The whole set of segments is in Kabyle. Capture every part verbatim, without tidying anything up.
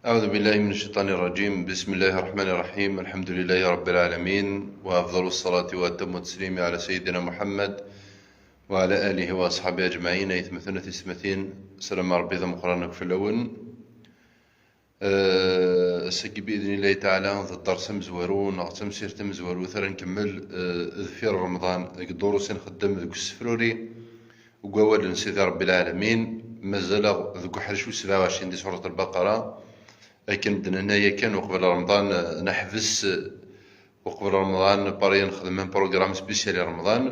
أعوذ بالله من الشيطان الرجيم. بسم الله الرحمن الرحيم. الحمد لله رب العالمين، وأفضل الصلاة وأتم التسليم على سيدنا محمد وعلى آله وأصحابه أجمعين. Aytmaten, tiyessetmatin, sslam n Ṛebbi d ameqqran akk fell-awen. Eh, ass-agi, bi idnillahi taɛala, d ddersi amezwaru neɣ d tamsirt tamezwarut ara nkemmel, eh, deffir Remḍan, deg ddurus i nxeddem deg usefruri n wawal n Sidi Ṛebbi Lɛalamin. Mazal-aɣ deg uḥric wis sebɛa u ɛecrin di Surat Lbaqara, akken d-nenna yakan, uqbel Remḍan, eh, neḥbes, eh, uqbel Remḍan, pareil, nexdem un programme spécial i Remḍan.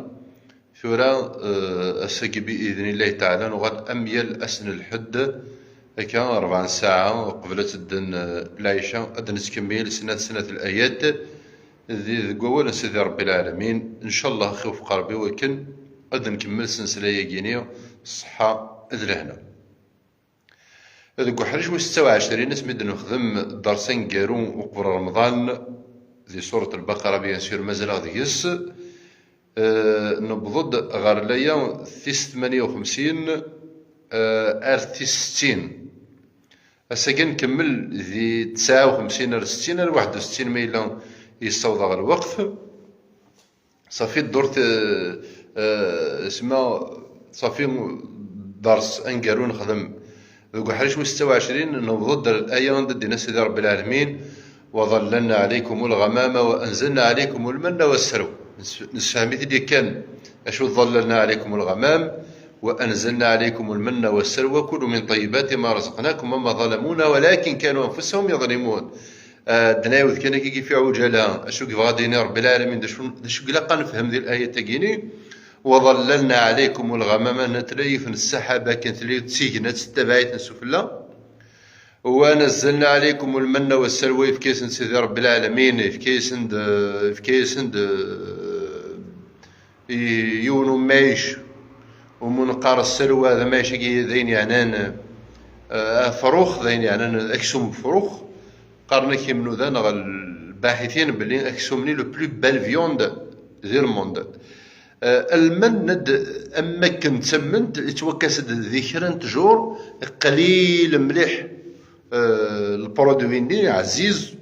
Tura, eh, ass-agi, bi idnillahi taɛala, nuɣal am yal ass n lḥedd, akka, rebɛa n ssaɛa, uqbel ad tedden, eh, lɛica, ad nettkemmil snat, snat layat di, deg wawal n Sidi Ṛebbi Lɛalamin. Ncallah, ixef Ṛebbi, wakken ad nkemmel ssenslay-agi-ni ṣṣeḥḥa d lehna. Deg uḥric wis setta u ɛecrin, asmi d-nexdem dders aneggaru uqbel Remḍan, di Surat Lbaqara, bien sûr, mazal-aɣ deg-s, eh, newweḍ-d ɣer laya tis tmanya u xemsin, eh, ar tis settin. Ass-agi nkemmel di tesɛa u xemsin ar settin, ar waḥed u settin ma yella yessaweḍ-aɣ lweqt. Ṣafi ddurt, eh, eh, sma, ṣafi dders aneggaru nexdem. Deg uḥric wis setta u ɛecrin, newweḍ-d ar laya anda d-yenna Sidi Ṛebbi Lɛalamin: "وظللنا عليكم الغمام وأنزلنا عليكم المن والسلوى." Nes-, nessefhem-it-id yakan, acu: "ظللنا عليكم الغمام وأنزلنا عليكم المن والسلوى كلوا من طيبات ما رزقناكم وما ظلمونا ولكن كانوا أنفسهم يظلمون." Ah, d-nɛiwed kan akka fi ɛuǧala, acu yebɣa ad d-yini Ṛebbi Lɛalamin, d acu, d acu ilaq ad nefhem di layat-agi-ni: "وظللنا عليكم الغمام", netla yiwet n ssaḥaba kan, tella yiwet n tignat tettabaɛ-iten sufella. "ونزلنا عليكم المن والسلوى", yefka-yasen-d Sidi Ṛebbi Lɛalamin, yefka-yasen-d, yefka-yasen-d, eh, i-, yiwen umɛic, umi neqqar sselwa, d amɛic-agi d ayen yeɛnan, eh, afrux, d ayen yeɛnan aksum n ufrux. Qqaren-ak imnuda neɣ lbaḥitin belli aksum-nni le plus belle viande di le monde. Eh, almend, am wakken d tamment, yettwakkes-d di kra n tjur, qlil mliḥ, eh, lprodwi-nni, ɛziz.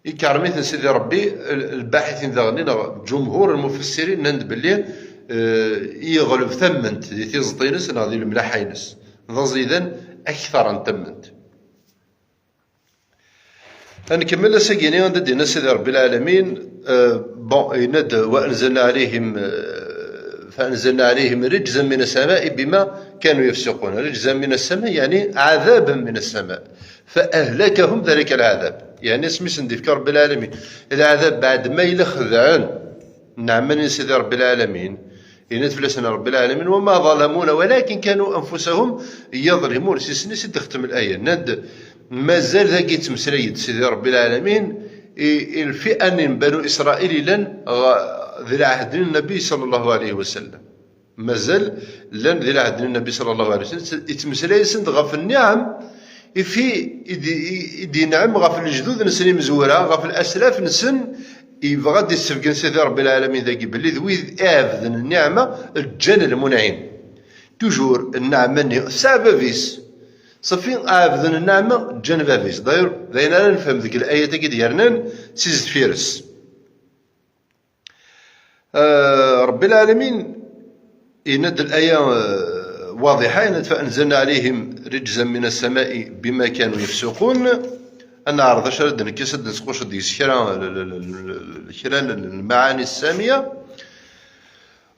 Ikerrem-iten Sidi Ṛebbi, l-, lbaḥitin daɣen neɣ ǧumhur lmufassirin nnan-d belli, eh, yeɣleb tamment di tiẓeṭ-ines neɣ di lemlaḥa-ines. D aẓidan akteṛ n tamment. Ad nkemmel ass-agi-ni anda d-yenna Sidi Ṛebbi Lɛalamin, eh, bon, yenna-d: "وأنزلنا عليهم، eh, فأنزلنا عليهم رجزا من السماء بما كانوا يفسقون." رجزا من السماء يعني عذابا من السماء. فأهلكهم ذلك العذاب. Yeɛni asmi sen-d-ifka Ṛebbi Lɛalamin lɛadab, baɛd ma yella xedɛen nneɛma-nni n Sidi Ṛebbi Lɛalamin, yenna-d fell-asen Ṛebbi Lɛalamin: "وما ظلمونا ولكن كانوا أنفسهم يظلمون." S isem-is i d-textem laya. Nnan-d, mazal dagi yettmeslay-d Sidi Ṛebbi Lɛalamin i, i lfi'a-nni n Banu Isṛayil yellan ɣ-, di lɛehd n Nnbi ṣalla Llahu ɛalayhi wa sallam. Mazal llan di lɛehd n Nnbi ṣalla Llahu ɛalayhi wa sallam, yettmeslay-asen-d ɣef nniɛam i fi, i d-, i, i d-inɛem ɣef lejdud-nsen imezwura, ɣef laslaf-nsen, yebɣa ad d-issebgen Sidi Ṛebbi Lɛalamin dagi belli d wid iɛebden nniɛma ǧǧan lmunɛim. Toujours nneɛma-nni tesɛa bab-is. Ṣafi, ɛebden nneɛma ǧǧan bab-is. D'ailleurs, d ayen ara nefhem deg layat-agi d-yernan si deffir-s. Eh, Ṛebbi Lɛalamin yenna-d laya, eh, waḍiḥa, yenna-d: "فأنزلنا عليهم رجزا من السماء بما كانوا يفسقون." Ad neɛreḍ acu ara d-nekkes, ad d-nesqucceḍ deg-s kra, l-, l-, kra n lmaɛani ssamiya.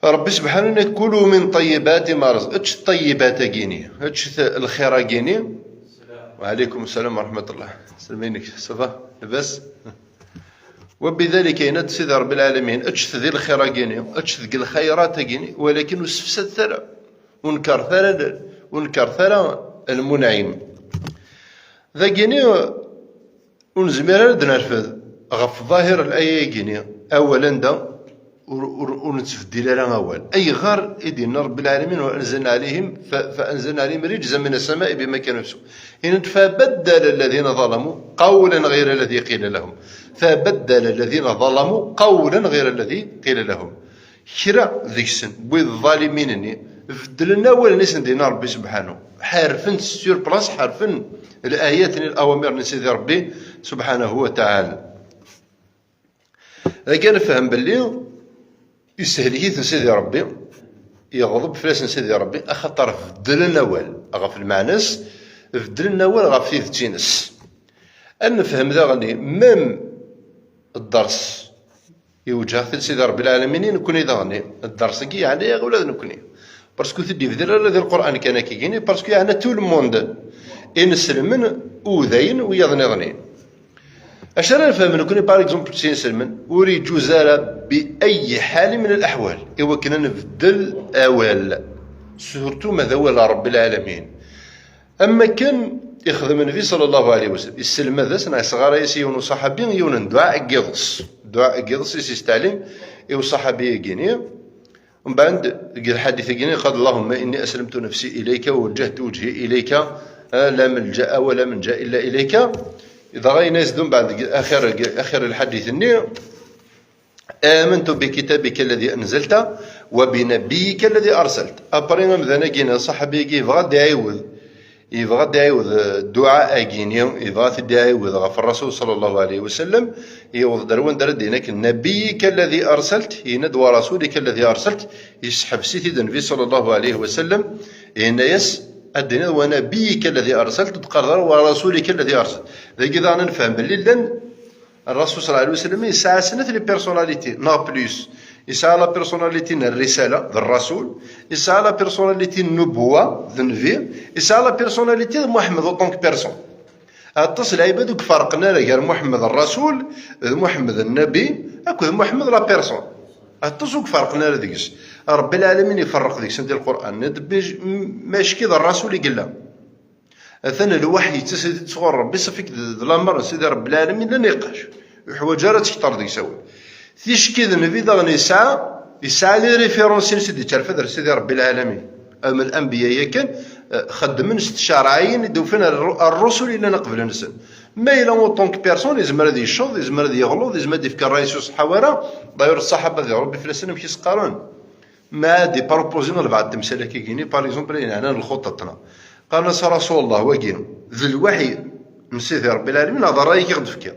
Ṛebbi subḥanahu yenna: "كلوا من طيبات ما رزق-." Ečč ṭṭeyyibat-agi-ni, ečč t-, lxir-agi-ni. Wa ɛalaykum ssalam wa raḥmatullah. Selma-inek, ça va? Labas? Wa bidalik, yenna-d Sidi Ṛebbi Lɛalamin, eččet di lxir-agi-ni, eččet deg lxayrat-agi-ni, walakin ur ssefsadet ara, ur nekret ara, ur nekret ara lmunɛim. Dagi-ni ur nezmir ara ad d-nerfed ɣef ḍahir laya-agi-ni, awal anda ur, ur, ur nettbeddil ara awal. Ayɣer i d-yenna Ṛebbi Lɛalamin: "وأنزلنا عليهم، ف-، فأنزلنا عليهم رجزا من السماء بما كانوا يفسقون"؟ Yenna-d: "فبدل الذين ظلموا قولا غير الذي قيل لهم. فبدل الذين ظلموا قولا غير الذي قيل لهم." Kra deg-sen, wid ḍalimin-nni, Beddlen awal-nsen dinna Ṛebbi subḥanahu. Ḥerfen sur place, ḥerfen l-ayat-nni, l-awamir n Sidi Ṛebbi subḥanahu wa taɛala. Dagi ad nefhem belli yeshel-iten Sidi Ṛebbi, yeɣḍeb fell-asen Sidi Ṛebbi, axaṭer beddlen awal ɣef lmeɛna-s, beddlen awal ɣef tidet-ines. Ad nefhem daɣen, même dders iwǧeɣ-t-id Sidi Ṛebbi lɛalamin i nekni daɣen. Dders-agi yeɛna-yaɣ ula d nekni. Parce que ur t-id-yebdir ara di Lqur'an kan akkagini, parce que yeɛna tout le monde. Inselmen, udayen, wiyaḍ nniḍen. Acu ara nefhem nekni, par exemple, s inselmen? Ur yeǧuz ara bi ay ḥal min al-aḥwal i wakken ad nbeddel awal. Surtout ma d awal n Ṛebbi lɛalamin. Am wakken ixdem Nnbi ṣalla Llahu ɛalayhi wa sallam, yesselmad-as neɣ yesɣaray-as i yiwen uṣaḥabi yiwen n dduɛa n yiḍes. Dduɛa n yiḍes i s-yesseɛlim i uṣaḥabi-agi-ni. Mbeɛd, deg lḥadit-agi-ni, qal: "Allahumma inni aslamtu nafsi ilayka wa wajjahtu wajhi ilayka, la malja'a wa la manja illa ilayka." Dɣa yenna-yas-d mbeɛd deg axir, deg axir lḥadit-nni: "Amantu bi kitabika alladhi anzalta wa bi nabiyyika alladhi arsalta." Après, amdan-agi, ṣaḥabi-agi, yebɣa ad d-iɛiwed, yebɣa ad d-iɛiwed, eh, dduɛa-agi-ni, yebɣa ad t-id-iɛiwed ɣef Ṛṛasul ṣalla Llahu ɛalayhi wa sallam, yewweḍ-d ar wanda ara d-yini akken: "Nabiyyika alladhi arsalta", yenna-d: "Wa rasulika alladhi arsalta", yesseḥbes-it-id Nnbi ṣalla Llahu ɛalayhi wa sallam, yenna-yas: "Ad d-tiniḍ wa nabiyyika alladhi arsalta, ur d-teqqareḍ ara wa rasulika alladhi arsalta." Dagi daɣen ad nefhem belli llan Ṛṛasul ṣalla Llahu ɛalayhi wa sallam yesɛa snat les personnalités, neɣ plus. Yesɛa la personnalité n rrisala, d Ṛṛasul. Yesɛa la personnalité n nnubuwa, d Nnbi. Yesɛa la personnalité d Muḥemmed en tant que personne. Aṭas n lɛibad ur iferrqen ara gar Muḥemmed Ṛṛasul, d Muḥemmed Nnabi, akked Muḥemmed la personne. Aṭas ur iferrqen ara deg-s. Ṛebbi lɛalamin iferreq deg-sen di Lqur'an. Mačči d Ṛṛasul i yella. Atan lwaḥy yettas-d sɣur Ṛebbi, ṣafi d, d lamer n Sidi Ṛebbi lɛalamin, la niqac. Ur yeḥwaǧ ara ad tekter deg-s awal. Ticki d Nnbi daɣen yesɛa, yesɛa les références-ines i d-yetterfed ar Sidi Ṛebbi lɛalamin. Am lanbiya yakan, eh, xeddmen s tcarɛiyin i d-ufan ar, ar ṛṛusul yellan uqbel-nsen. Ma yella en tant que personne, yezmer ad yecceḍ, yezmer ad yeɣleḍ, yezmer ad yefk ṛṛay-is ur ṣeḥḥa ara. D'ailleurs, ṣṣaḥaba di Ṛebbi fell-asen amek i s-qqaren? Ma ad ipropozi lbeɛd temsal akkagini, par exemple, ayen ɛnan lxuṭṭ-nneɣ. Qqaren-as: "A Rasul Allah, wagi d lwaḥy n Sidi Ṛebbi lɛalamin, neɣ d ṛṛay-ik i ɣ-d-tefkiḍ?"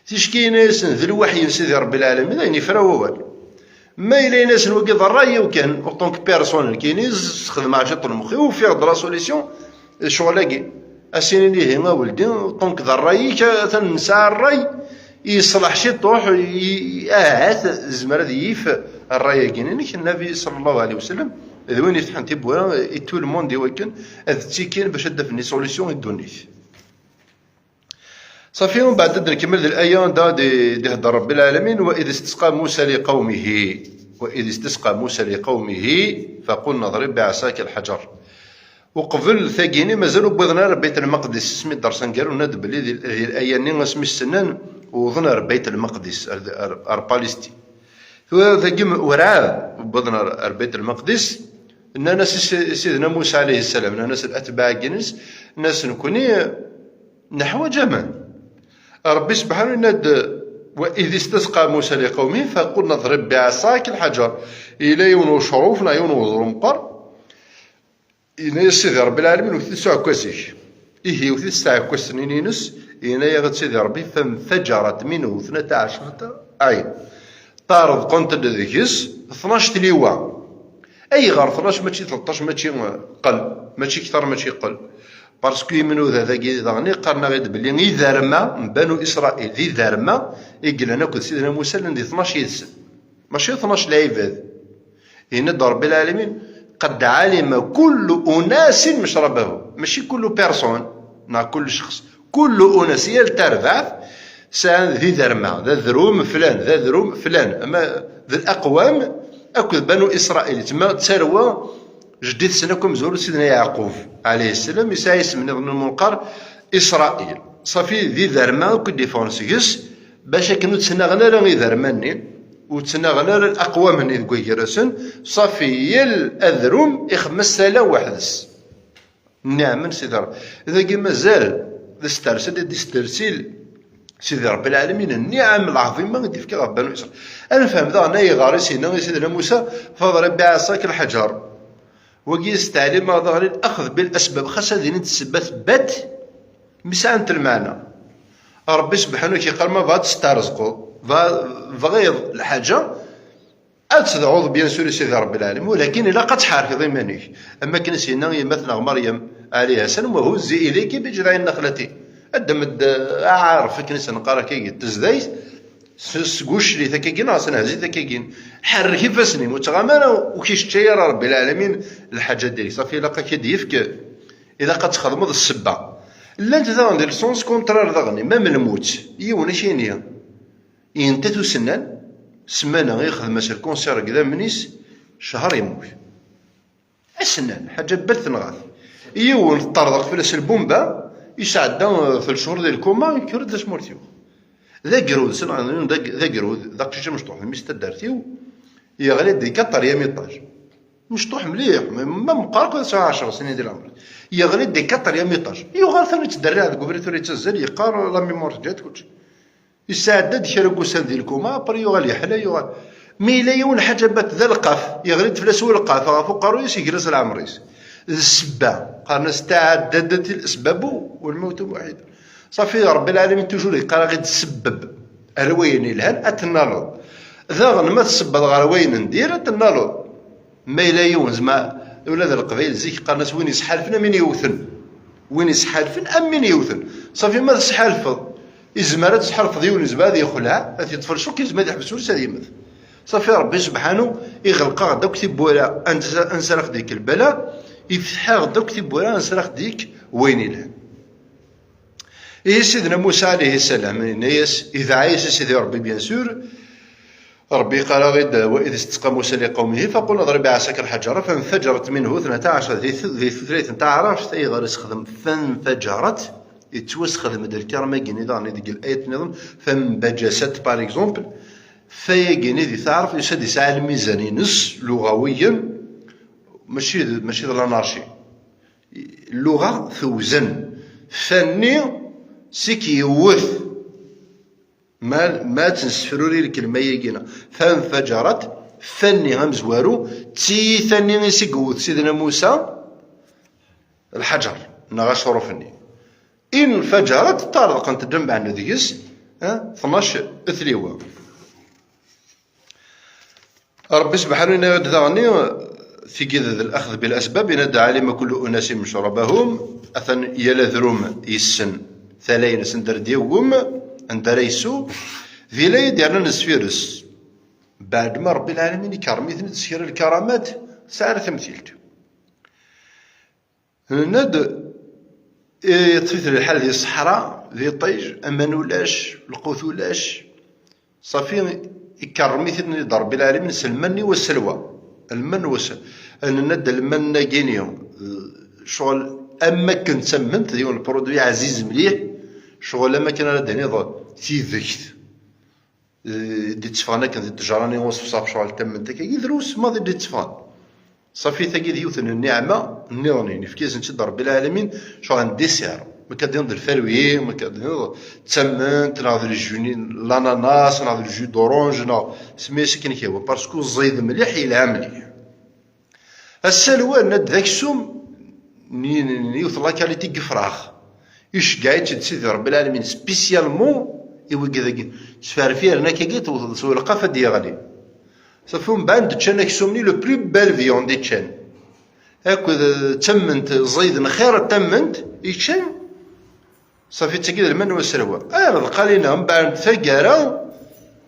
Ticki yenna-yasen: "D lwaḥy n Sidi Ṛebbi lɛalamin", ayen yefra wawal. Ma yella yenna-yasen: "Wagi d ṛṛay-iw kan, en tant que personne, nekkini sxedmeɣ ciṭ n lmexx-iw, ufiɣ-d la solution, d ccɣel-agi." Ad s-inin: "Ihi a weldi, en tant que d ṛṛay-ik, atan nesɛa ṛṛay, yeṣleḥ ciṭuḥ, i-, ahat, yezmer ad yif ṛṛay-agi-inek." Nnabi ṣalla Llahu ɛalayhi wa sallam d win ifetḥen tiwwura i tout le monde i wakken ad ttikin bac ad d-afen les solutions i ddunit. Ṣafi, mbeɛd ad nkemmel di laya anda d-, d-ihedder Ṛebbi lɛalamin: "Wa idh istasqa Musa li qawmihi, wa idh istasqa Musa li qawmihi, faqulna idrib biɛasaka lḥaǧar." Uqbel tagini mazal ur wwiḍen ara Bayt Lmeqdis, asmi d-rsan gar unna-d belli di, di laya-nni asmi ssnen wwḍen ar Bayt Lmeqdis, ar, ar, ar Palestine. Tura dagi m-, werɛad wwḍen ar, ar Bayt Lmeqdis, nnan-as i si-, Sidna Musa ɛalayhi ssalam, nnan-as atbaɛ-agi-ines, nnan-as: "Nekni neḥwaǧ aman." Ṛebbi subḥanahu yenna-d: "Wa idh istasqa Musa li qawmihi faqulna idrib biɛasaka lḥaǧar." Yella yiwen ucruf neɣ yiwen uẓru meqqer, yenna-yas Sidi Ṛebbi lɛalamin: "Wwet-it s uɛekkaz-ik." Ihi yewwet-it s tɛekkazt-nni-ines, yenna-yaɣ-d Sidi Ṛebbi: "Fanfajarat minhu tnata ɛecrata ɛayna." Ṭṭerḍqent-d deg-s tnac tliwa. Ayɣer tnac mačči tleṭṭac, mačči, eh, qel, mačči kter, mačči qel? Parce que imnuda dagi daɣen qqaren-aɣ-id belli iderma n Banu Isṛayil, d iderma i yellan akked Sidna Musa, llan di tnac yid-sen. Mačči tnac lɛibad. Yenna-d Ṛebbi lɛalamin: "Qad ɛalima kullu unasin mecrabahum." Mačči kullu personne, neɣ kullu ccexs. Kullu unas, yal tarbaɛt sɛan d iderma, d adrum flan, d adrum flan. Ama d laqwam akked Banu Isṛayil, tma d tarwa jeddi-tsen akk amezwaru d Sidna Yeɛqub, ɛalayhi ssalam, yesɛa isem nniḍen n lmunqar, Isṛayil. Ṣafi, d iderma akk i d-iffɣen seg-s, bac akken ur ttnaɣen ara iderma-nni, ur ttnaɣen ara laqwam-nni deg wagar-asen, ṣafi yal adrum ixemmem-as tala weḥd-s. Nniɛma n Sidi Ṛebbi. Dagi mazal d astersil i d-istersil Sidi Ṛebbi lɛalamin, nniɛam lɛaḍima i d-ifka ɣef Banu Isṛayil. Ad nefhem daɣen ayɣer i s-yenna i Sidna Musa: "Fadrib biɛasaka lḥaǧar." Wagi yesteɛlim daɣen axed bil asbab, xas ad init ssebba tebbat, mi sɛant lmeɛna. Ṛebbi sebḥanu k-iqqar ma bɣa ad testarezqeḍ, bɣa, tebɣiḍ lḥaǧa, ad tedɛuḍ bien sûr i Sidi Ṛebbi lɛalamin, walakin ilaq ad tḥerkeḍ iman-ik. Am wakken i s-yenna i yemma-tneɣ Meryem, ɛliha ssalam, wa huzzi ilayki bi jidɛi nnaxlati. Addem-d aɛaref, akken i s-neqqar akkagi, n tezdayt, s-, seg uclit akkagi neɣ s nhezit akkagi. Ḥerrek ifassen-im, ur ttɣam ara, ur k-iccay ara Ṛebbi lɛalamin lḥaǧa direct. Safi, ilaq ad k-id-yefk, ilaq ad txedmeḍ ssebba. Llant daɣen di le sens contraire daɣen, même lmut, yiwen ad k-yini, yenta-t usennan, ssmana i yexdem-as lkunsir deg idammen-is, ccher yemmut. Asennan, ḥaǧa bal tenɣa-t. Yiwen teṭṭerḍeq fell-as lbumba, yesɛedda, eh, tlata cchur di lkuma, yekker-d asmurt-iw. D agrud, s-, d ag-, d agrud, d aqcic amecṭuḥ, mmi-s n taddart-iw, yeɣli-d di quatrième étage. Mecṭuḥ mliḥ, ma, ma meqqar akk ad sɛu ɛecra snin di leɛmer. Yeɣli-d di quatrième étage. Yuɣal tani yettderriɛ deg ubrid tura yettazzal, yeqqar la mémoire teǧǧa-t kulci. Yesɛedda-d kra n wussan di lkuma, après yuɣal yeḥla, yuɣal. Mi yella yiwen lḥaǧa bat d alqaf, yeɣli-d fell-as welqaf ɣef uqerruy-is, yegla s leɛmer-is. D ssebba, qqaren-as تعددت الأسباب والموت واحد. Safi, Ṛebbi lɛalamin toujours yeqqar-aɣ-id sebbeb ar wayen yelhan ad t-naleḍ. Daɣen ma tsebbed ɣer wayen n dir ad t-naleḍ. Ma yella yiwen, zma, ula d Leqbayel zik qqaren-as win yesḥalfen am win yewten. Win yesḥalfen am win yewten. Safi, ma tesḥalfeḍ, izmer ad tesḥalfeḍ yiwen, izmer ad yexleɛ, ad t-yeṭṭef ccek, izmer ad yeḥbes ul-is ad yemmet. Safi, Ṛebbi sebḥanu iɣleq-aɣ-d akk tiwwura ansa, ansa ara ɣ-d-yekk lbala, ifteḥ-aɣ-d akk tiwwura ansa ara ɣ-d-yekk wayen yelhan. Ihi Sidna Musa ɛalayhi ssalam, yenna-yas, idɛa-yas i Sidi Ṛebbi, bien sûr, Ṛebbi yeqqar-aɣ-id, وإذ استسقى موسى لقومه فقلنا اضرب بعصاك الحجر فانفجرت منه اثنتا عشرة, di, di tutlayt n taɛrabt, ayɣer isexdem فانفجرت, yettwasexdem-d lkaram-agi-nni daɣen deg layat nniḍen, فانبجست, par exemple, fa-agi-nni di taɛrabt yusa-d yesɛa lmizan-ines luɣawiyen, mačči d, mačči d l'anarchie. Lluɣa tewzen. Fa-nni seg yewwet. Ma, ma ad tt-nessefruri lkelma-yagi-nneɣ. فانفجرت, fa-nni amezwaru, d tiyita-nni i seg yewwet Sidna Musa lḥaǧer, neɣ acruf-nni. انفجرت, ṭṭerḍqent-d mbeɛd deg-s, eh, tnac tliwa. Ṛebbi sebḥanu yenna-d daɣen, tigi d الأخذ بالأسباب, yenna-d علم كل أناس مشربهم, atan yal adrum yessen tala-ines anda ara d-yaggem, anda ara yessu, di la i d-yernan sfir-s. Beɛd ma Ṛebbi lɛalamin ikerrem-iten-id s kra n lkaramat, sɛan tamtilt. Nenna-d, eh, yeṭṭef-iten lḥal di ṣṣeḥra, di ṭij, aman ulac, lqut ulac. Safi, ikerrem-iten-id Ṛebbi lɛalamin s lmanni wasselwa. Lmanni wass-, nenna-d lmanna-gini, eh, ccɣel am wakken d tamment, d yiwen lpruduy ɛziz mliḥ, ccɣel am wakken ara d-tiniḍ tidegt. Eh, i d-itteffɣen akken di ttejra-nni uṣefṣaf, ccɣel tamment akkagi, drus maḍi i d-itteffɣen. Safi, tagi d yiwet n nniɛma nniḍen, yefka-yasen-tt-id Ṛebbi lɛalamin, ccɣel n dessert. Ma akka d-tiniḍ d lfarwi, ma akka d-tiniḍ d tamment, neɣ d le jus n l'ananas, neɣ d le jus d'orange, neɣ semmi-as akken k-yehwa, parce que ẓid mliḥ, yelha mliḥ. Ass-a, lwal, nenna-d d aksum n, n, n yiwet n la qualité n yifrax. Iceggeɛ-itt-id Sidi Ṛebbi lɛalamin, spécialement i wigad-agi. Sferfiren akkagi, tewteḍ s welqaf ad d-yeɣli. Safi, mbeɛd ččan aksum-nni, le plus belle viande i ččan. Akked, eh, tamment, ẓid n xir n tamment i ččan. Safi, d tagi d lman n wass-a. Ar d qalina, mbeɛd taggara,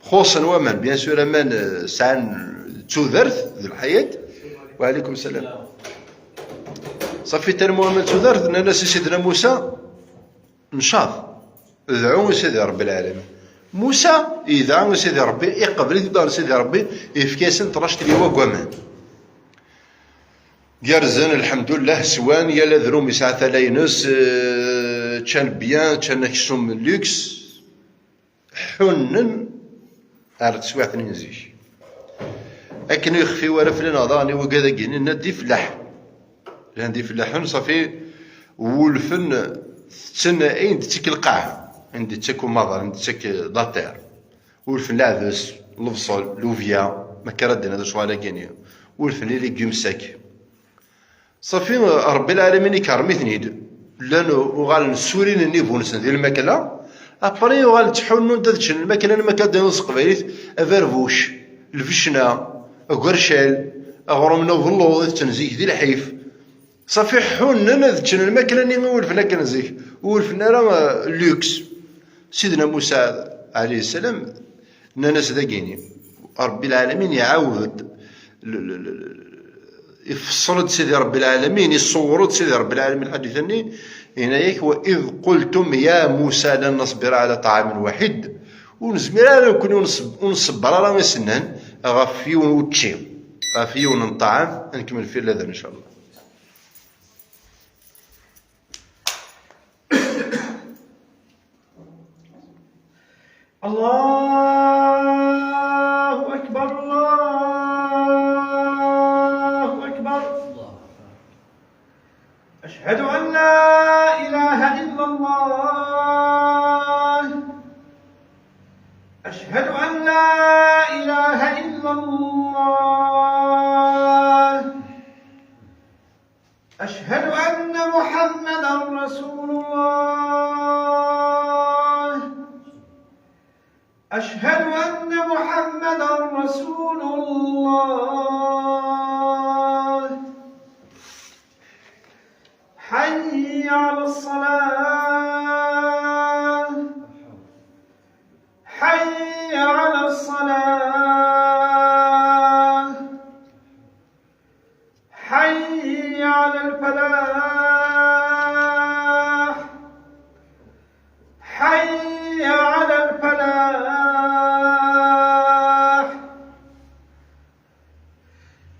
xuṣṣen waman, bien sûr, aman, eh, sɛan tudert d lḥayat. Wa ɛlikum salam. Safi, ttarmu aman d tudert, nnan-as i Sidna Musa, ncaḍ, dɛu i Sidi Ṛebbi lɛalamin. Musa yedɛa i Sidi Ṛebbi, iqbel-it-id ɣer Sidi Ṛebbi, yefka-yasen tnac tliwa n waman. Gerrzen, lḥemdullah, swan, yal adrum yesɛa tala-ines, eh, ččan bien, ččan aksum n luxe, ḥunnen ar teswiɛt-nni n zik. Akken ur yexfi wara fell-aneɣ daɣen i wigad-agi, nenna-d d ifellaḥen. Llan d ifellaḥen, safi, wulfen, tetten ayen d-tettak lqaɛa, ayen d-tettak umaḍal, ayen d-tettak la terre. Wulfen leɛdes, lebṣel, lubya, ma akka ara d-nini d lecɣal-agi-nni. Wulfen les légumes secs. Ṣafi, Ṛebbi lɛalamin ikerrem-iten-id. Llan uɣalen ssurin nnig-nsen di lmakla, après uɣalen ttḥunnun-d ad ččen lmakla n makadin s teqbaylit, aberbuc, lbecna, agercal, aɣrum n ubelluḍ i tetten zik di lḥif. Ṣafi ḥunnen ad ččen lmakla-nni i wulfen akken zik, ur wulfen ara, eh, luxe. Sidna Musa, ɛalayhi ssalam, nnan-as dagini, Ṛebbi lɛalamin iɛawed-d, l-, l-, l-, l-, ifeṣṣel-d Sidi Ṛebbi lɛalamin, iṣewwer-d Sidi Ṛebbi lɛalamin lḥadit-nni, yenna-yak, "Wa id qultum ya Musa lan naṣbira ɛala ṭɛamin waḥid." Ur nezmir ara nekkni ur nṣeb-, ur nṣebber ara i sennan ɣef yiwen n wučči, ɣef yiwen n ṭṭɛam, ad nkemmel fi lader, ncallah. الله أكبر، الله أكبر. أشهد أن لا إله إلا الله. أشهد أن لا إله إلا الله. أشهد أن محمدا رسول الله. أشهد أن محمدا رسول الله. حي على الصلاة. حي على الصلاة. حي على الفلاح. حي على الفلاح.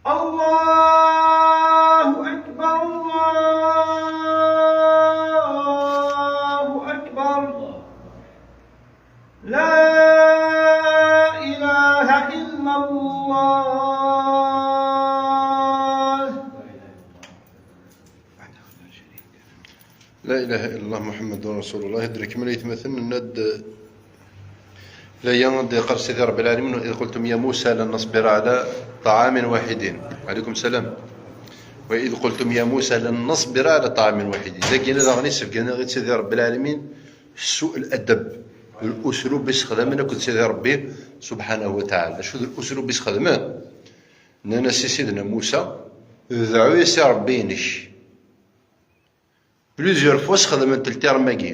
الله أكبر، الله أكبر. لا إله إلا الله. La ilaha illallah Muḥemmadun Rasulullah. Ad d-nekmel aytmaten, nenna-d, d aya i d-yeqqar Sidi Ṛebbi lɛalamin: "Wa id qultum ya Musa lan naṣbira ɛala ṭɛamin waḥidin." Ɛalaykum salam. "Wa id qultum ya Musa lan naṣbira ɛala ṭɛamin waḥidin." Dagi daɣen isebgan-aɣ-id Sidi Ṛebbi lɛalamin ssu'l adab, luslub i ssexdamen akked Sidi Ṛebbi subḥanahu wa taɛala. Acu d luslub i ssexdamen? Nnan-as i Sidna Musa: "Dɛu-yas i Ṛebbi-inek." Plusieurs fois xedment le terme-agi.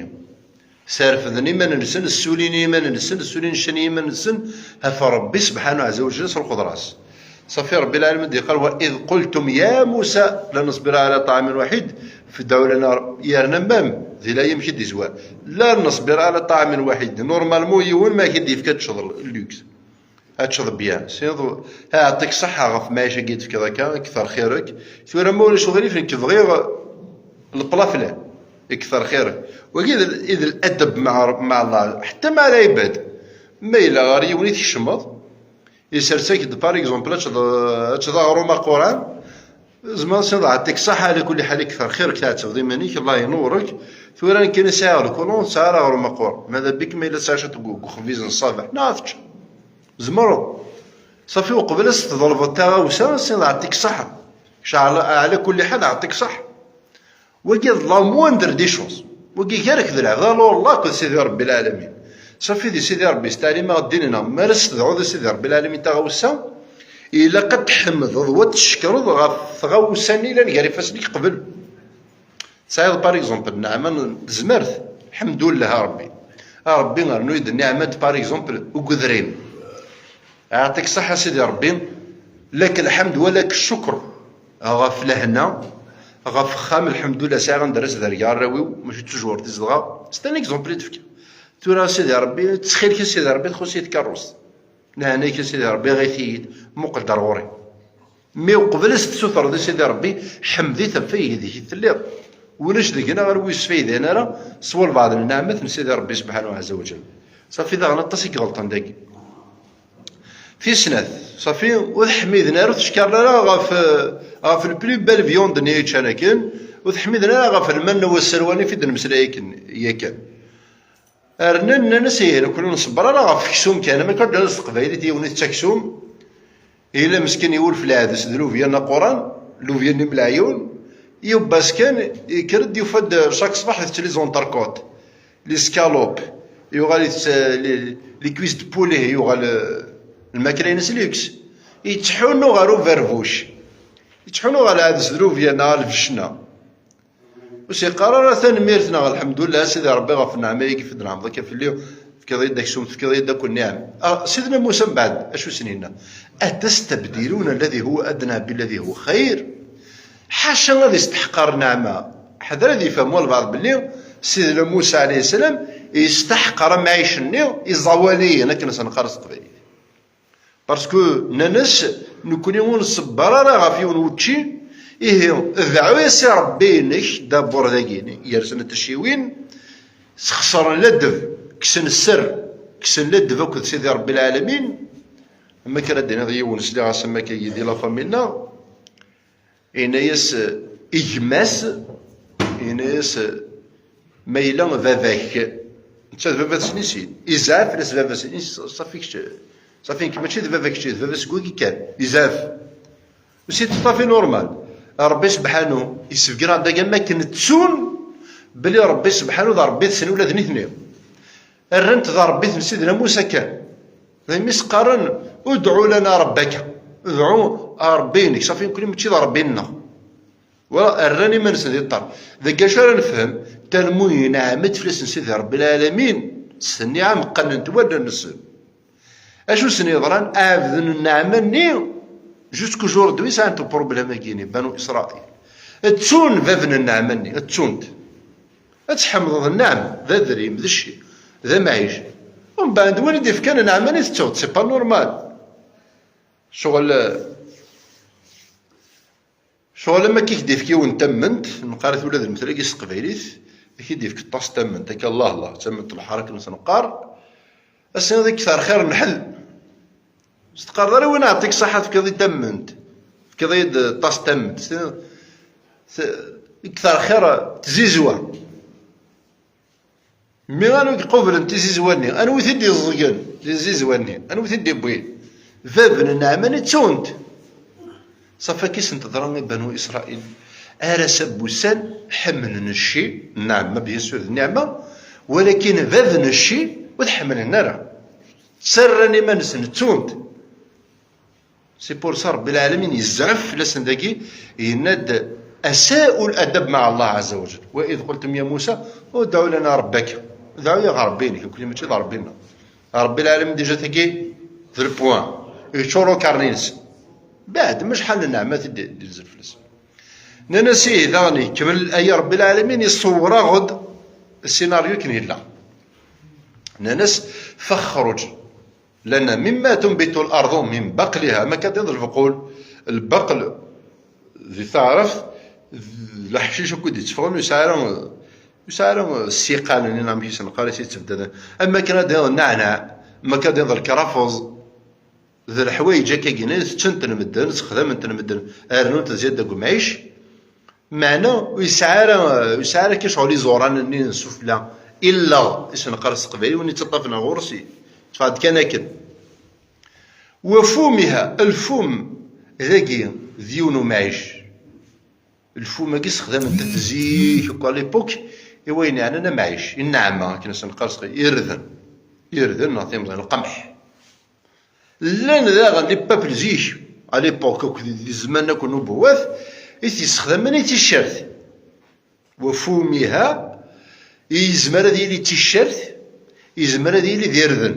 Serfden iman-nsen, ssulin iman-nsen, ssulin ccan i yiman-nsen ɣef Ṛebbi subḥanahu ɛazza wa jalla s lxeḍra-s. Ṣafi Ṛebbi lɛalamin d-yeqqar: "Wa id qultum ya Musa la naṣbira ɛala ṭɛamin waḥid, fadɛu lana rabb-", yerna mam di la yemk i d-izwar, "la naṣbira ɛala ṭɛamin waḥid", normalement yiwen ma k-id-yefka ad teččeḍ luxe. Ad teččeḍ bien. Sineḍ, ha, aɛṭik ṣṣeḥḥa ɣef mɛica-agi d-tefkiḍ akka, kter xir-ik. Tura ma ulac uɣilif, nekk bɣiɣ le plat flan. Kter xir-ik. Wagi i d l-, i d ladab meɛ, meɛ Allah, ḥetta meɛ lɛibad. Ma yella ɣer yiwen i tkecmeḍ, isers-ak-d, par exemple, ad teččeḍ, ad teččeḍ aɣrum aquran, tzemreḍ sineḍ aɛṭik ṣṣeḥḥa, ɛla kulli ḥal, kter xir-ik, tɛettbeḍ iman-ik, Allah inuṛ-ik. Tura nekkini sɛiɣ lkulun, ur sɛiɣ ara aɣrum aquran. Mada bik ma yella tesɛiḍ cwiṭ n u-, n uxbiz n ṣṣabeḥ, neɣ ad teččeḍ. Tzemreḍ. Ṣafi, uqbel ad s-tḍelbeḍ taɣawsa, sineḍ aɛṭik ṣṣeḥḥa. Ceɛl-, ɛla kulli ḥal, aɛṭik ṣṣeḥḥa. Wagi d la moindre des choses. Wagi gar-k d lɛebd, alors Allah akked Sidi Ṛebbi lɛalamin. Ṣafi, di Sidi Ṛebbi, s tɛlim-aɣ ddin-nneɣ, mi ara s-tedɛuḍ i Sidi Ṛebbi lɛalamin taɣawsa, ilaq ad tḥemdeḍ u ad tcekkreḍ ɣef tɣawsa-nni yellan gar ifassen-ik qbel. Tesɛiḍ, par exemple, nneɛma n tezmert, ḥemdullah a Ṛebbi. A Ṛebbi, rnu-yi-d nniɛma n, par exemple, n udrim. Aɛṭik ṣṣeḥḥa a Sidi Ṛebbi, lak lḥemd wa lak ccukr ɣef lehna, ɣef uxxam, lḥemdullah, sɛiɣ anda ara s-dergeɣ arraw-iw, mačči d tujewwert i zedɣeɣ. C'est un exemple i d-fkiɣ. Tura a Sidi Ṛebbi, ttxil-k a Sidi Ṛebbi, txuṣ-iyi tkeṛṛust. Lehna-k a Sidi Ṛebbi, ɣit-iyi-d, muqel-d ar ɣur-i. Mi uqbel ad s-tessutreḍ i Sidi Ṛebbi, ḥmed-it ɣef wayen deg-i telliḍ. Ulac deg-neɣ ara ur yesfayden ara s walbeɛḍ n nneɛmat n Sidi Ṛebbi subḥanahu ɛazza wa jall. Ṣafi, daɣen aṭas i iɣelṭen dagi. Tis snat, ṣafi, ur teḥmiden ara, ur tcekkaren ara ɣef, ɣef le plus belle viande-nni i ččan akken, ur teḥmiden ara ɣef lmanna wasserwani i d-nemmeslay akken, yakan. Rnan nnan-as: "Ih, nekkni ur nṣebber ara ɣef uksum kan, am akka d-nnan s teqbaylit, yiwen itett aksum, yella meskin iwulef lɛades d lubyan aquran, lubyan-nni mleɛyun, Yiwwas kan, yekker-d, yufa-d chaque ṣṣbeḥ itett les entrecôtes, les escalopes, yuɣal itett, euh, les, les cuisses de poulet, yuɣal, euh, lmakla-ines luxe. Yettḥunnu ɣer uberbuc, yettḥunnu ɣer lɛads d lubyan neɣ lbecna. Ur s-yeqqar ara tanemmirt neɣ lḥemdullah a Sidi Ṛebbi ɣef nneɛma-agi i d-tnɛmeḍ akka fell-i, tefkiḍ-iyi-d aksum, tefkiḍ-iyi-d akk nniɛam. Ah, Sidna Musa mbeɛd, acu s-yenna? أتستبدلون الذي هو أدنى بالذي هو خير؟ Ḥaca ad isteḥqer nneɛma. Ḥader ad yefhem walbeɛḍ belli Sidna Musa alayhi ssalam yesteḥqer amɛic-nni iẓawaliyen, akken s-neqqar s teqbaylit. Parce que nnan-as, nekkni ur nṣebber ara ɣef yiwen wučči, ihi dɛu-yas i Ṛebbi-inek, d'abord dagini, gar-sen tacciwin, sxeṣren ladeb, kksen sser, kksen ladeb akked Sidi Ṛebbi Lɛalamin, am akken ad d-tiniḍ yiwen sliɣ-as am akka-agi di la famille-nneɣ, yenna-yas i gma-s, yenna-yas ma yella baba-k, netta d baba-s i sin, izɛef fell-as baba-s, safi kečč, safi nekk mačči d baba-k, kečč d baba-s deg wagi kan, izɛef. Aussi, c'est tout à fait normal. Ṛebbi sebḥanu yessebger-aɣ-d agi am akken ttun belli Ṛebbi sebḥanu d Ṛebbi-tsen ula d nitni. Rran-t d Ṛebbi-ten Sidna Musa kan. Daymi s-qqaren, udɛu lana rabbaka. Dɛu a Ṛebbi-inek, safi nekkni mačči d Ṛebbi-nneɣ. Wala, rran iman-nsen di ṭṭerf. Deg acu ara nefhem? Talmu yenɛem-d fell-asen Sidi Ṛebbi Lɛalamin, s nniɛam qqnen-t wallen-nsen. Acu sen-yeḍran? Ɛebden nneɛma-nni, jusqu'aujourd'hui sɛant problème-agi-ni, Banu Israil. Ttun bab n nneɛma-nni, ttun-t. Ad tḥemdeḍ nneɛma, d adrim, d cci, d amɛic. Umbeɛd win i d-ifkan nneɛma-nni tettuḍ, c'est pas normal. Ccɣel, ccɣel am akka i k-d-ifk yiwen tamment, neqqar-it ula d lemtel-agi s teqbaylit, i k-id-ifk ṭṭas tamment, akka Allah Allah, tamment n lḥara akken s-neqqar, ad s-tiniḍ ikter xir n ḥedd. S teqqareḍ ara win aɛṭik ṣaḥa tefkiḍ-i tamment, tefkiḍ-iyi-d ṭṭas tamment, s-, s-, ikter xir n tzizwa. Mi anwa i iqublen tizizwa-nni? Anwa i t-id-iẓẓgen tizizwa-nni? Anwa i t-id-iwwin? Bab n nneɛma-nni ttunt. Ṣafi akka i sen-teḍra i Banu Isṛayil. Ar ass-a n wussan, ḥemmlen cci, nneɛma, bien sûr, d nneɛma, walakin bab n cci ur t-ḥemmlen ara. Ttarran iman-nsen ttun-t. C'est pour ça Ṛebbi lɛalamin yezɛef fell-asen dagi, yenna-d أساءوا الأدب مع الله عز وجل. وإذ قلتم يا موسى ادع لنا ربك. Dɛu-yaɣ Ṛebbi-inek, nekkni mačči d Ṛebbi-nneɣ. Ṛebbi lɛalamin déjà tagi d le point. Yeččur ukarni-nsen. Beɛd ma acḥal n nneɛmat i d-, d-, d-yenzul fell-asen. Nnan-as ihi daɣen ikemmel aya Ṛebbi lɛalamin iṣewwer-aɣ-d السيناريو akken yella. Nnan-as فاخرج لنا مما تنبت الأرض من بقلها. Ma akka d lbequl, lbeql di taɛrabt d leḥcic akk i d-itteffɣen, ur yesɛi ara, ur yesɛi ara ssiqan-nni, amek i sen-neqqar, i s-yettebdaden. Am akken ad d-tiniḍ nneɛneɛ, am akken ad d-tiniḍ lkrafeẓ, d leḥwayeǧ akkagi-nni, tetten-ten medden, ssexdamen-ten medden, rnun-t zyada deg umɛic. Meɛna ur yesɛi ara, ur yesɛi ara akka ccɣel iẓuran-nni n sufella, illeɣ i s-neqqar s teqbaylit, win yettaṭṭafen ɣur-s, yeṭṭef-d kan akken. وفومها, lfum, dagi, d yiwen umɛic. Lfum-agi ssexdamen-t zik, akk à l'époque, i wayen yeɛnan amɛic, i nneɛma, akken i s-neqqar s teqbaylit, irden. Irden neɣ timẓin, lqemḥ. Llan daɣen les peuples zik, à l'époque, akked di zzman akk n ubuwat, i t-yessexdamen i ticcert. وفومها, yezmer ad yili d ticcert, yezmer ad yili d irden.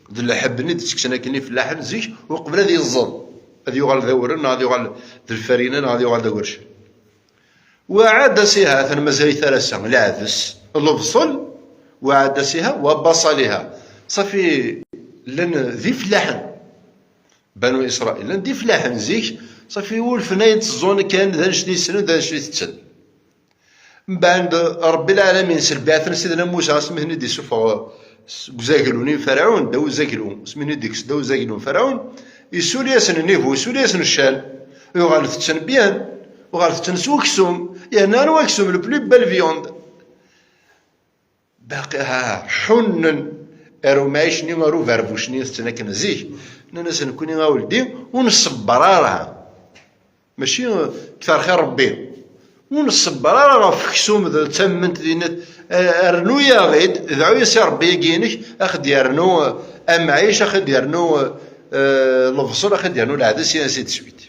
D lḥebb-nni d-ttekksen akken ifellaḥen zik, uqbel ad yeẓẓel, ad yuɣal d awren, neɣ ad yuɣal d lfarina, neɣ ad yuɣal d agercal. وعدسها, atan mazal-it ar ass-a, lɛads, lebṣel, وعدسها وبصلها. Ṣafi, llan d ifellaḥen. Banu Isṛayil, llan d ifellaḥen zik, ṣafi ulfen ayen tteẓẓun kan, d annect i ssnen, d annect i tetten. Mbeɛd, Ṛebbi lɛalamin, s lbiɛt n Sidna Musa, asmi ten-id-issufeɣ seg uzaglu n Ferɛun, ddaw uzaglu, asmi ten-id-ikkes ddaw uzaglu n Ferɛun, yessuli-yasen nnivu, yessuli-yasen ccan, uɣal tetten bien, uɣal tetten s weksum, yerna anwa aksum, le plus belle viande. Baqi, ha, ḥunnen ar umɛic-nni, ar uberbuc-nni i tetten akken zik. Nnan-as, nekkni, a weldi, ur nṣebber ara. Mačči, eh, kter xir Ṛebbi. Ur nṣebber ara ɣef uksum d tamment dinna. Eh, rnu-yaɣ-id, dɛu-yas i Ṛebbi-agi-inek, a ɣ-d-yernu, eh, amɛic, a ɣ-d-yernu, eh, lebṣel, a ɣ-d-yernu leɛdes, ainsi de suite.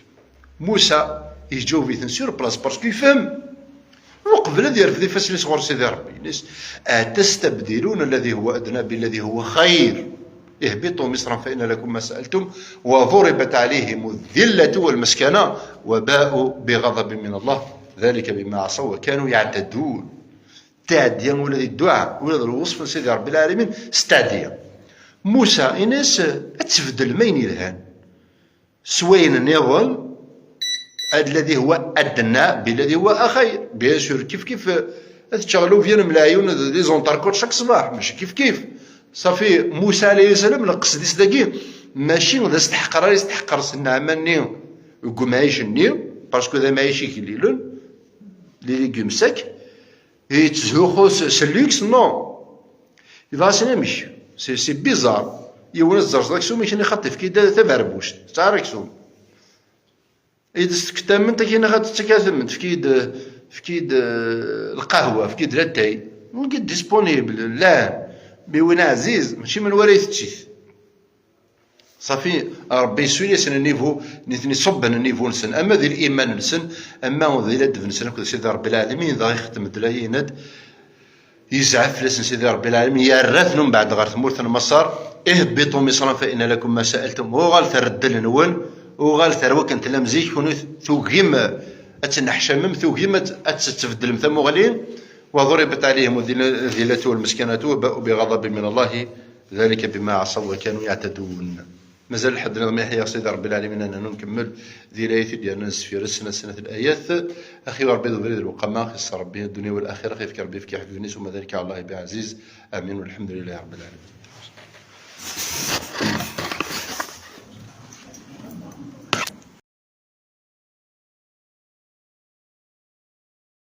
Musa, iǧaweb-iten sur place, parce que yefhem. Uqbel ad yerfed ifassen-is ɣur Sidi Ṛebbi, yenna-as: أتستبدلون الذي هو أدنى بالذي هو خير. اهبطوا مصرا فإن لكم ما سألتم وضربت عليهم الذلة والمسكنة وباءوا بغضب من الله ذلك بما عصوا وكانوا يعتدون. Ttɛeddi ula di dduɛa, ula d lweṣf n Sidi Ṛebbi Lɛalamin s ttɛeddi. Musa, ini-as ad tbeddlem ayen yelhan s wayen nniḍen, الذي هو أدنى بالذي هو خير. Bien sûr, kif kif, eh, ad ččeɣ lubyan m leɛyun d les entrecôtes chaque ṣṣbeḥ, mačči kif kif. Ṣafi, Musa alayhi salam, lqesd-is dagi, mačči d asteḥqer ara yesteḥqer s nneɛma-nni deg umɛic-nni, parce que d amɛic igellilen, les légumes secs, yettzuxxu s, s luxe, non. Yebɣa-sen amek? C'est, c'est bizarre. Yiwen ad tzerzeḍ aksum, ikni xaṭi, efk-iyi-d taberbuct, tesɛa aksum. I d-tefk tamment, akini xaṭi, tettak tamment, efk-iyi-d, efk-iyi-d, eh, lqahwa, efk-iyi-d latay. Wigi disponible, llan. Mi win ɛziz, mačči menwa ara itett-it. Ṣafi, Ṛebbi yessuli-asen niveau, nitni ṣubben niveau-nsen, ama di liman-nsen, ama di ladeb-nsen akked Sidi Ṛebbi Lɛalamin, dɣa ixeddem-d la yenna-d, yezɛef fell-asen Sidi Ṛebbi Lɛalamin, yerra-ten umbeɛd ɣer tmurt n Maṣer: اهبطوا مصرا فإن لكم ما سألتم. Uɣalet ar ddel-nwen, uɣalet ar wakken tellam zik, kunwi tugim ad tenneḥcamem, tugim ad, ad tbeddlem tamuɣli. وضربت عليهم الذلة والمسكنة وباءوا بغضب من الله ذلك بما عصوا وكانوا يعتدون. Mazal lḥedd niḍen ma yeḥya Sidi Ṛebbi Lɛalamin, ad nernu nkemmel di layat i d-yernan sfir-s, snat, snat n layat. Axi Ṛebbi d ubrid n lewqama, axi s Ṛebbi, ddunya wal axira, axi yefk Ṛebbi, yefk iḥbiben-is, وما ذلك على الله بعزيز. آمين، والحمد لله رب العالمين.